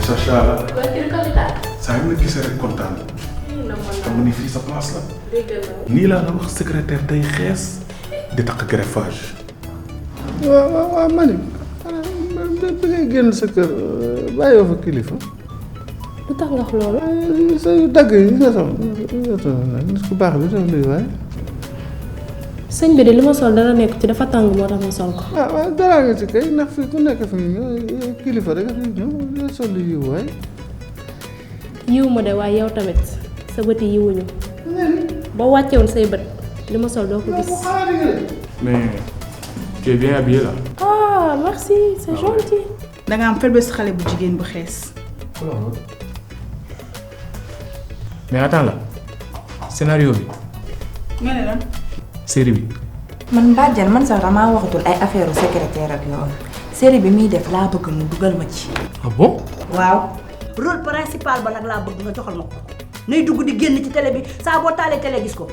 Sacha. waaye kii capital. saa yu ma gisee rek kontaan. xam nga ni fii sa place la. nii laa la wax secrétaire day xees di takk greffage. waaw ma ni bi ngay génn sa kër bàyyoo fa kilifa. lu tax nga wax loolu. sa dagg yi nga sol nit ku baax bi daf lay waaye. sëñ bi de li ma sol dara nekk ci dafa tàng moo tax ma sol ko. waaw daraa nga ci kay ndax fii ku nekk fi kilifa rek fi ñëw sol lu yiw waaye. yiw ma de waaye yow tamit sa bët yi yiwuñu boo wàccewoon say bët li ma sol doo ko gis. mais tu es bien habillé là. ah merci c'est gentil. da nga am faiblesse xale bu jigéen bu xees. mais attends là scénario bi. nga ne lan. série bi. man Badiane man sax damaa waxatul ay affaire secrétaire ak yoon série bi muy def laa bëgg mu dugal ma ci. ah bon. waaw rôle principal ba nag laa bëgg nga joxal ma ko nay dugg di génn ci télé bi saa boo taalee télé gis ko.